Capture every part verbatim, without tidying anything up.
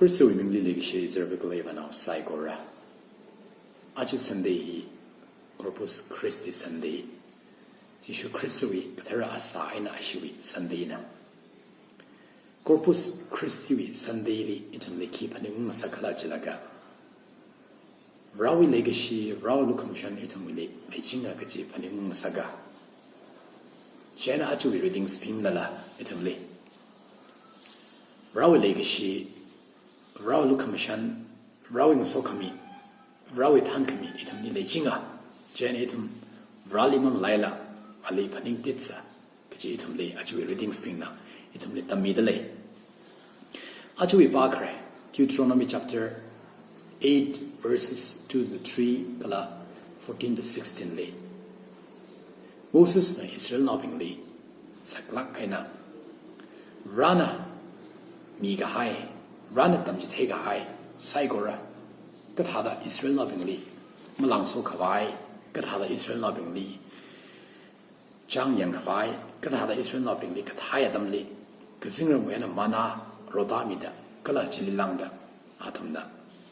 Khristawui mingli leikashi izarva kala ivanao saikora. Aja Sunday hi Corpus Christi Sunday, Jishu Khristawui kathara asā eina ashiwui Sunday na. Corpus Christiwui Sunday li ithumli khi phaningung ngasakkhala jilaga, Varewui leikashi, Varewui lukhamashan ithumwuili leichinga kaji phaningung ngasaka. Chieina ajawui readings bing lala ithumli Varewui leikashi, Varewui lukhamashan, Varewui ngasokhami, Varewui thankhami ithumli leichinga. Chieina ithum Vareli mamalaila ali phaningtitsa kaji ithumli ajawui readings bingna ithumli tammida lei. Ajawui pākhare, Deuteronomy chapter eight verses two to three kala fourteen to sixteen li. Mosesna Israelnaobingli saklāk eina Varena mikahai, Varena tamchitheikahai saikora, kathāda Israelnaobingli malangso khavai, kathāda Israelnaobingli chang yangkhavai, kathāda Israelnaobingli kathai atamli kazingramwui eina manna rotā mida kala chili lāngda athumna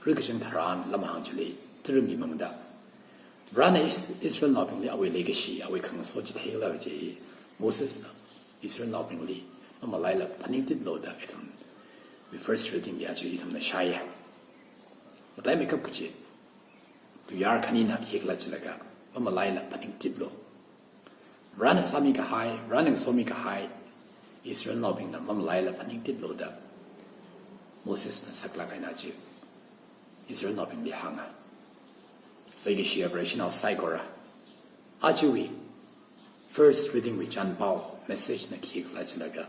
rikachang tharan lamhāng chili tara mimangda, Varena Is-, Israelnaobingli awui leikashi, awui khangaso chitheikhala kaji Mosesna Israelnaobingli mamalaila phaningtitlu da ithum first reading li aja ithumna shāya. Mataimeikap kaji tuiyār khanina khikhala jilaga, mamalaila phaningtitlu. Varena sāmikahai, Varena ngasomikahai Israelnaobingna mamalaila phaningtitlu da Mosesna saklāk eina aja Israelnaobingli hānga. Leikashiya Vareshinao saikora, ajawui first reading wui chānpao message na khikhala jilaga,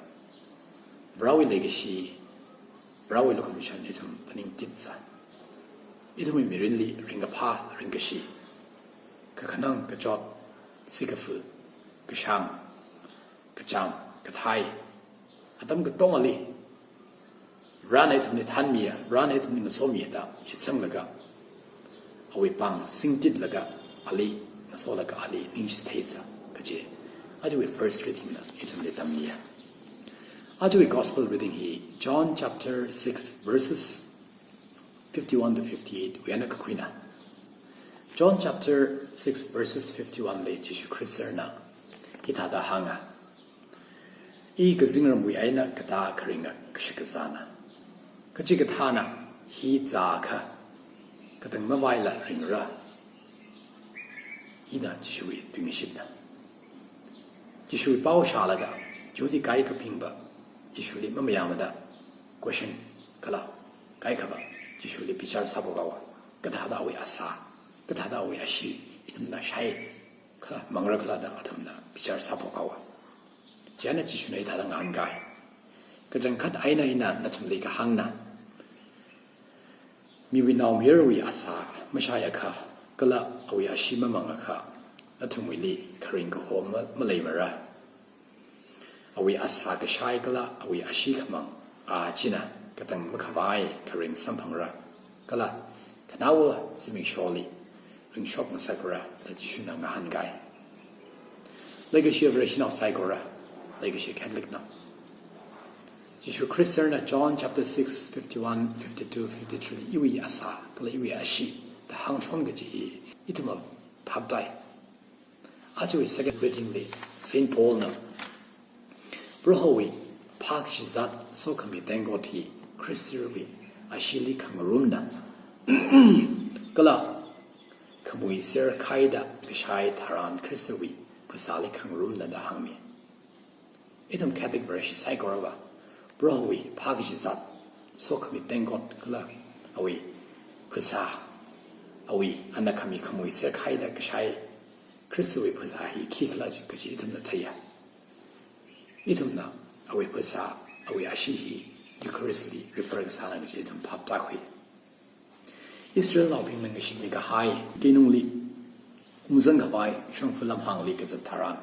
Varewui leikashi, Varewui lukhamashan ithum phaningtitsa. Ithumwui mirinli ringkaphā, ringkashi, kakhanang, kachot, sikafu, kashāng, kachām, kathai, atam katongali Varena ithumli thanmiya, Varena ithumli ngasomiya da shitsanglaga, awui pāng singtitlaga, ali ngasolaga ali ningshitheisa kaji ajawui first reading na ithumli tammiya. Ajawui gospel reading hi John chapter six verses fifty-one to fifty-eight wui eina kakhuina. John chapter six verses fifty-one li Jishu Khristana hithāda hānga. I kazingramwui eina katā kharinga kashakazāna. Kachikathāna hi zākha katang mavaila ringra. Hina Jishuwui tuingashitna. Jishuwui pao shālaga, Jihudi kaikhabingva Jishuli mamayāmada question kala kaikhava Jishuli bichar sāphok haowa. Kathāda awui asā, kathāda awui ashee ithumna shaikha mangra khala da athumna bichar sāphok haowa. Chieina Jishuna hithāda ngahānkai. Kachangkhat eina ina nathumli kahāngna. Miwui Naomayarwui asā mashaiakha, kala awui ashee mamangakha, nathumwuili kharing kaho ma-, maleimara. Awui asā kashai kala awui ashee khamang a china katang makhavai kharing samphangra. Kala khanaowa zimiksholi ringshok ngasakra da Jishuna ngahānkai. Leikashiya Vareshinao saikora, leikashiya Catholic nao. Jishu Khristana John chapter six, fifty-one, fifty-two, fifty-three li iwui asā kala iwui ashee da hāngshon kaji hi ithumva phaptai. Ajawui second reading li Saint Paulna Prohowui phākashizat sokhami tengkot hi Khristawui asheeli khangarumna. Kala khamui serkhaida kashai tharan Khristawui phasāli khangarumna da hāngmi. Ithum Catholic Vareshi saikorava Prohowui phākashizat sokhami tengkot kala awui phasā, awui anakhami khamui serkhaida kashai Khristawui phasā hi khikhala kaji ithumna theiya. Ithumna awui phasā, awui ashee hi Eucharist li refer kasāna kaji ithum phaptākhui. Israelnaobingna ngashitmi kahai keinungli ungzang khavai shongfa lamhāngli kazat tharan,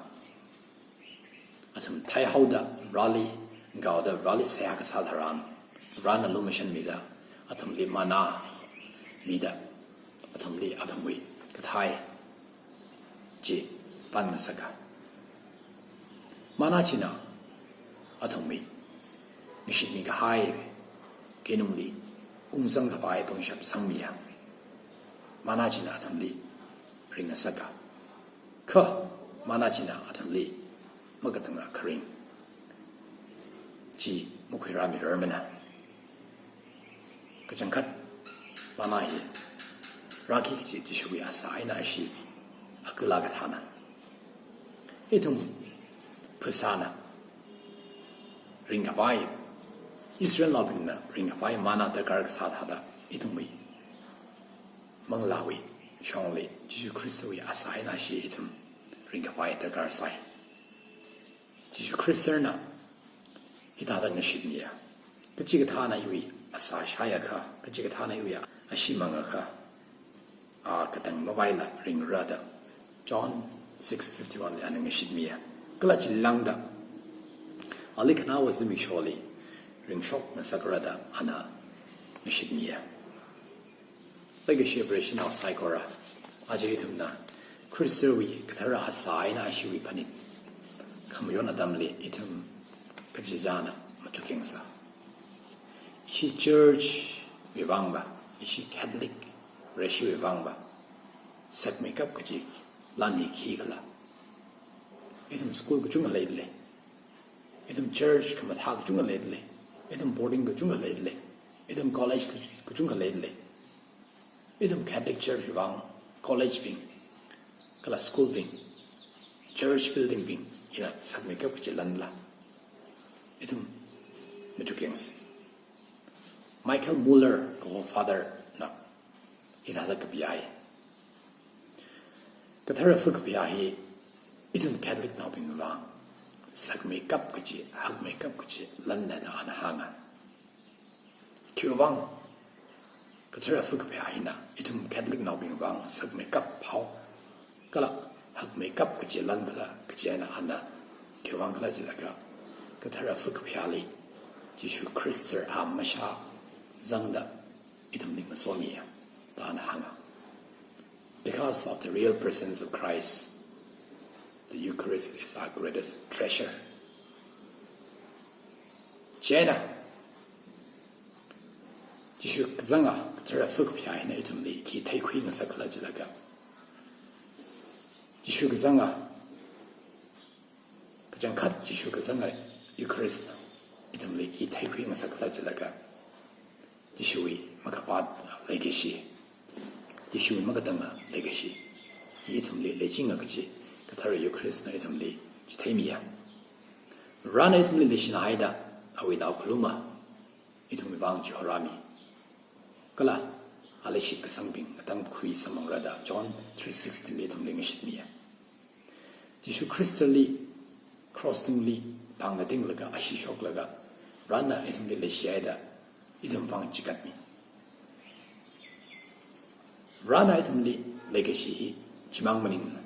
athum thaihaoda Vareli ngaoda Vareli seihā kasā tharan, Varena lumashanmida athumli manna mida athumli athumwui kathai chi pan ngasaka. Manna china athumwui ngashitmi kahai keinungli ungzang khavai pangshap sangmiya. Manna china athumli ringngasaka. Kha manna china athumli makatanga kharing chi makhuirāmirarmana. Kachangkhat manna hi rāki kaji Jishuwui asā eina ashiwui akala kathāna. Ithum phasāna ringkhavai, Israelnaobingna ringkhavai manna darkar kasā thāda ithumwui manglāwui shongli Jishu Khristawui asā eina ashi ithum ringkhavai darkar sai. Jishu Khristana hithāda ngashitmiya. Kachikathāna iwui asā shaiakha, kachikathāna iwui ashi mangakha, a katang mavaila ringra da John six fifty-one li ana ngashitmiya. Kala chilāngda ali khanaowa zimiksholi ringshok ngasakra da ana ngashitmiya. Leikashi Vareshinao saikora, aja ithumna Khristawui kathara asā eina ashiwui phanit khamayon atamli ithum kachichāna machuk yangsa. Ishi church wui vangva, ishi Catholic Vareshiwui vangva sakmeikap kaji lan hi khikhala? Ithum school kachungkha leilei. Ithum church khamathā kachungkha leilei. Ithum boarding kachungkha leilei. Ithum college kach-, kachungkha leilei. Ithum Catholic Church wui vang college bing, kala school bing, church building bing hina sakmeikap kachi lanla? Ithum machuk yangsa. Michael Muller kaho Father na hithāda kapihai. Kathara fu kaphayā hi ithum Catholicnaobingwui vang sakmeikap kachi, hakmeikap kachi lanna da ana hānga. Khiwui vang kathara fu kaphayā hina ithum Catholicnaobingwui vang sakmeikap phao kala hakmeikap kachi lankhala kaji eina ana khiwui vang khala jilaga, kathara fu kaphayāli Jishu Khrista a mashā zangda ithumli ngasomiya da ana hānga. Because of the real presence of Christ, the Eucharist is our greatest treasure. Chieina Jishu kazanga kathara fu kaphayā hina ithumli khi theikhui ngasakhala jilaga, Jishu kazanga, kachangkhat Jishu kazanga Eucharist ithumli khi theikhui ngasakhala jilaga, Jishuwui makhavāt leikashi, Jishuwui makatanga leikashi hi ithumli leichinga kaji kathara Eucharist na ithumli chitheimiya. Varena ithumli leishinahaida awui nao khaluma ithumwui vang chihorāmi. Kala ali shitkasangbing ngatangkhui samphangra da John three sixteen li ithumli ngashitmiya. Jishu Khristali cross tungli pāng ngatinglaga, ashi shoklaga, Varena ithumli leishihaida ithum vang chikatmi. Varena ithumli leikashi hi chimang maningmana.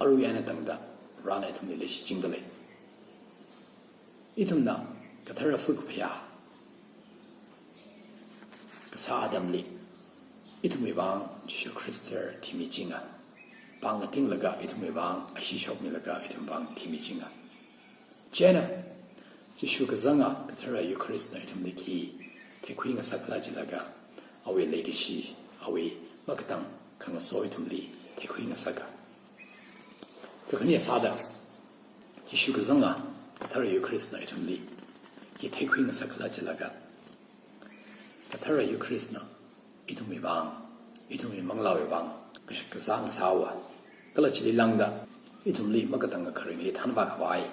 Arui eina tangda Varena ithumli leishichingda lei. Ithumna kathara fu kaphayā kasā atamli ithumwui vang Jishu Khrista thimichinga. Pāng ngatinglaga ithumwui vang ashi shokmilaga ithum vang thimichinga. Chieina Jishu kazanga kathara Eucharist na ithumli khi theikhui ngasakhala jilaga, awui leikashi, awui makatang khangaso ithumli theikhui ngasaka. Kakhane sāda, Jishu kazanga kathara Eucharist na ithumli khi theikhui ngasakhala jilaga, kathara Eucharist na ithumwui vang, ithumwui manglāwui vang kashak kazā ngasāhaowa. Kala chili lāngda ithumli makatanga kharingli thanvā khavai,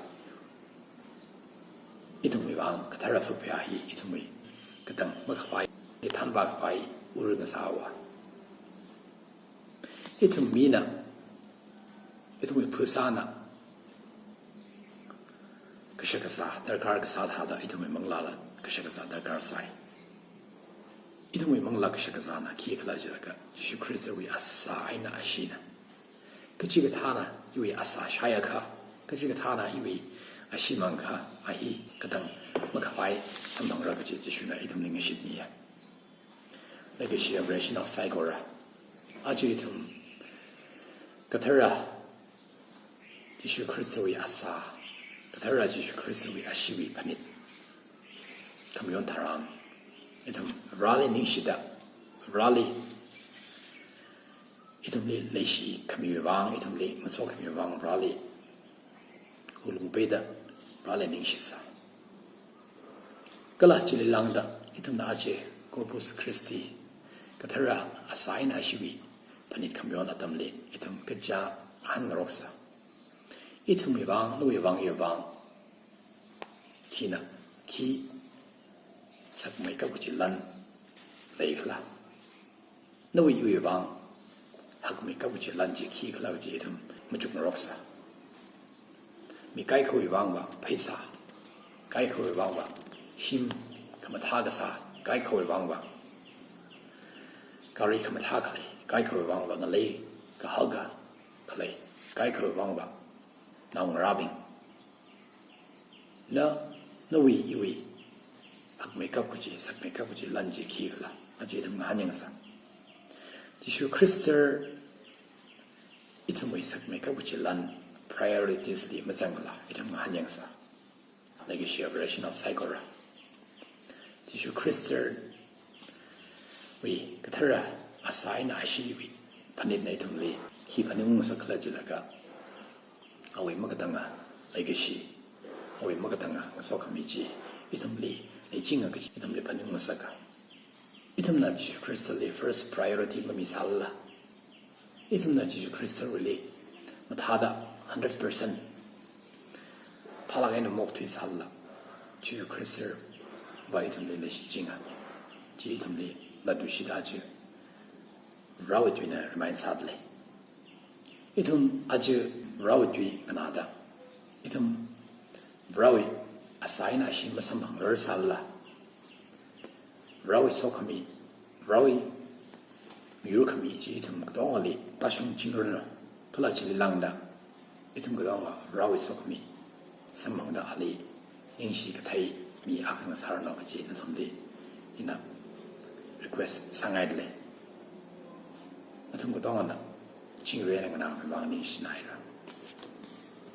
ithumwui vang kathara fu kaphayā hi ithumwui katang makhavaili thanvā khavai ura ngasāhaowa. Ithum mina, ithumwui phasāna kashak kazā darkar kasā thāda ithumwui manglāla kashak kazā darkar sai. Ithumwui manglā kashak kazāna khikhala jilaga, Jishu Khristawui asā eina ashina. Kachikathāna iwui asā shaiakha, kachikathāna iwui ashi mangakha, a hi katang makhavai samphangra kaji Jishuna ithumli ngashitmiya. Leikashi Vareshinao saikora, aja ithum kathara Jishu Khristawui asā, kathara Jishu Khristawui ashiwui phanit khamayon tharan ithum Vareli ningshida, Vareli ithumli leishi khamiwui vang, ithumli ngaso khamiwui vang, Vareli wulung peida, Vareli ningshisa. Kala chili lāngda, ithumna aja Corpus Christi, kathara asā eina ashiwui phanit khamayon atamli, ithum kaja ngahānngaroksa. Ithumwui vang, nawui vang, iwui vang, khina, khi sakmeikap kaji lan leikhala? Nawui iwui vang hakmeikap kaji lan chi khikhala kaji ithum machukngaroksa. Mi kaikhawui vangva pheisā, kaikhawui vangva shim khamathā kasā, kaikhawui vangva gari khamathā khalei, kaikhawui vangva ngalei kahaka khalei, kaikhawui vangva naongarābing. Na, nawui iwui hakmeikap kaji, sakmeikap kaji lan chi khikhala, aja ithum ngahānyangsa. Jishu Khrista ithumwui sakmeikap kaji lan, priorities li mazangkhala, ithum ngahānyangsa. Leikashi Vareshinaosa saikora, Jishu Khristawui kathara asā eina ashiwui phanitna ithumli khi phaningungngasakhala jilaga, awui makatanga leikashi, awui makatanga ngasokhami chi ithumli leichinga kaji ithumli phaningungngasaka. Ithumna Jishu Khristali first priority mamisālala, ithumna Jishu Khristawuili mathāda hundred percent phālāk eina maokthuisālala, Jishu Khristava ithumli leishichinga. Chi ithumli latluishida aja Varewui tuina remind sādalei. Ithum aja Varewui tui nganāda, ithum Varewui asā eina ashi masamphangrar sālala, Varewui sokhami, Varewui miyur khami chi ithum katongali tāshungchingranu. Kala chili lāngda, ithum katonga Varewui sokhami samphangda ali ningshi kathei mi akha ngasāranu kaji nathumli ina request sāngaidalei. Nathum katongana chingri eina nganāwui vang ningshinaira.